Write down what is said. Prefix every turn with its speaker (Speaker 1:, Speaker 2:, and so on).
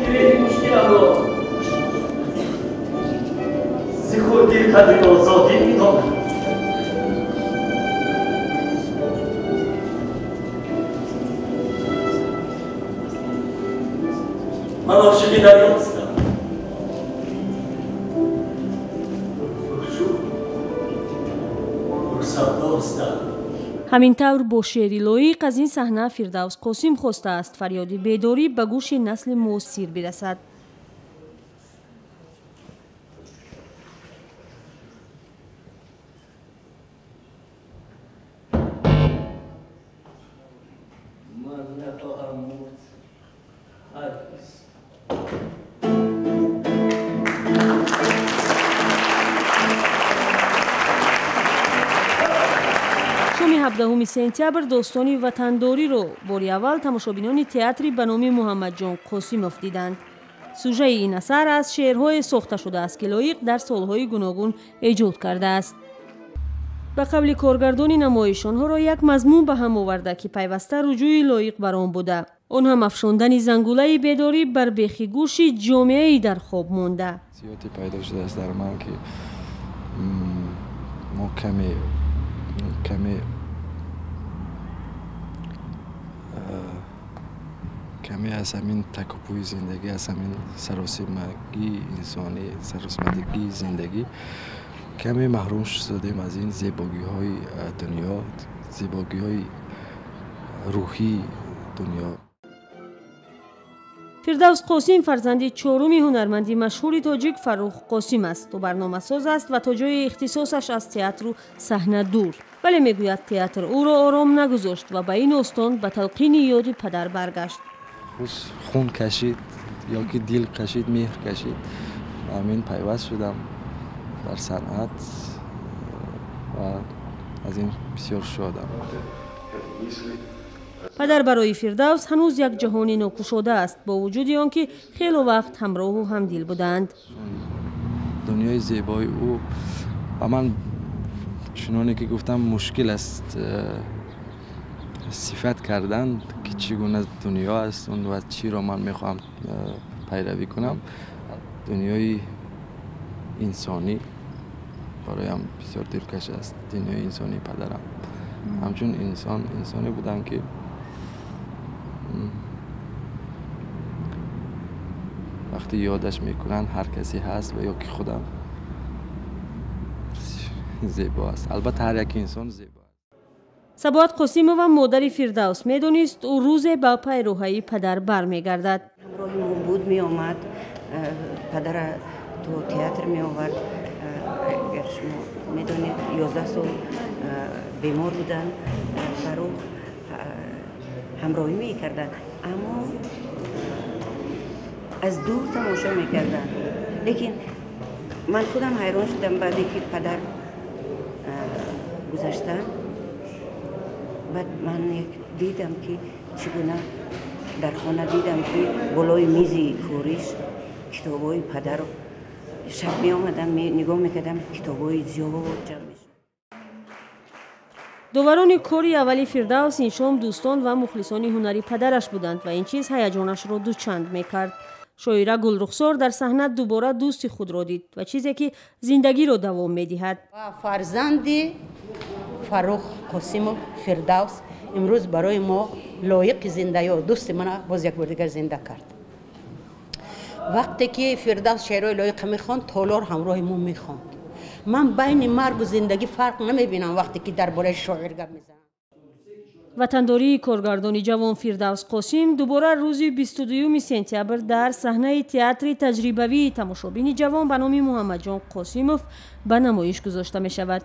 Speaker 1: گره مشکلم را ز خردی قدر آزادی میدانم. من عاشق دریاستم.
Speaker 2: Ҳамин тавр бо шеъри лоиқ аз ин саҳна Фирдавс Қосим хостааст фарёди бедорӣ ба гӯши насли муосир бирасад.
Speaker 1: Ман нахоҳам мурд ҳаргиз.
Speaker 2: Шоми 17 сентябр достони ватандориро бори аввал тамошобинони театри ба номи Муҳаммадҷон Қосимов диданд. Сужаи ин асар аз шеърҳое сохта шудааст, ки Лоиқ дар солҳои гуногун эҷод кардааст. Ба қавли коргардони намоиш, онҳоро як мазмун ба ҳам оварда, ки пайваста руҷӯи Лоиқ бар он буда. Он ҳам афшондани зангулаи бедорӣ бар бехи гӯши ҷомеаи дар хоб монда.
Speaker 3: Зиёде пайдо шудааст дар ман, ки мо каме каме каме аз ҳамин такупӯи зиндагӣ, аз ҳамин саросимагии инсонӣ, саросимадагии зиндагӣ каме маҳрум шудем аз ин зебогиҳои дунё, зебогиҳои рӯҳии дунё.
Speaker 2: Фирдавс Қосим фарзанди чоруми ҳунарманди машҳури тоҷик Фаррух Қосим аст. Ӯ барномасоз аст ва то ҷои ихтисосаш аз театру саҳна дур. Вале мегӯяд, театр ӯро ором нагузошт ва ба ин остон ба талқини ёди падар баргашт.
Speaker 3: Хун кашид ё ки дил кашид, меҳр кашид, ҳамин пайваст шудам дар санъат ва аз ин бисёр шодам.
Speaker 2: Падар барои Фирдавс ҳанӯз як ҷаҳони нокушода аст, бо вуҷуди он ки хело вақт ҳамроҳу ҳамдил буданд.
Speaker 3: Дунёи зебои ӯ ба ман, чуноне ки гуфтам, мушкил аст сифат кардан, ки чӣ гуна дунё аст он ва чиро ман мехоҳам пайравӣ кунам. Дунёи инсонӣ бароям бисёр дилкаш аст. Дунёи инсонии падарам. Ҳамчун инсон, инсоне будам, ки вақте ёдаш мекунанд, ҳар касе ҳаст ва ё ки худам, зебо аст. Албатта, ҳар як инсон зебо аст.
Speaker 2: Сабоат Қосимова, модари Фирдавс, медонист, ӯ рӯзе ба пайроҳаи падар бармегардад.
Speaker 4: Ҳамроҳи мо буд, меомад, падара то театр меовард. Агар шумо медонед, 11 сол бемор буданд Фаррух, ҳамроҳӣ мекарданд, аммо аз дур тамошо мекарданд. Лекин ман худам ҳайрон шудам, баъде ки падар гузаштанд, баъд ман дидам, ки чӣ гуна дар хона дидам, ки болои мизи кориш китобҳои падарро, шаб меомадам, нигоҳ мекардам, китобҳои зиёд ҷамъ мешуд.
Speaker 2: Доварони кори аввали Фирдавс ин шом дӯстон ва мухлисони ҳунари падараш буданд ва ин чиз ҳаяҷонашро дучанд мекард. Шоира Гулрухсор дар саҳна дубора дӯсти худро дид ва чизе ки зиндагиро давом медиҳад.
Speaker 5: Фарзанди Фаррух Қосимов Фирдавс имрӯз барои мо лоиқи зиндаё дӯсти мана боз як бор дигар зинда кард. Вақте ки Фирдавс шеърҳои Лоиқа мехонд, толор ҳамроҳи мо мехонд. Ман байни маргу зиндагӣ фарқ намебинам, вақте ки дар бораи шоир гап мезанам.
Speaker 2: Ватандории коргардони ҷавон Фирдавс Қосим дубора рӯзи 22 сентябр дар саҳнаи театри таҷрибавии тамошобини ҷавон ба номи Муҳаммадҷон Қосимов ба намоиш гузошта мешавад.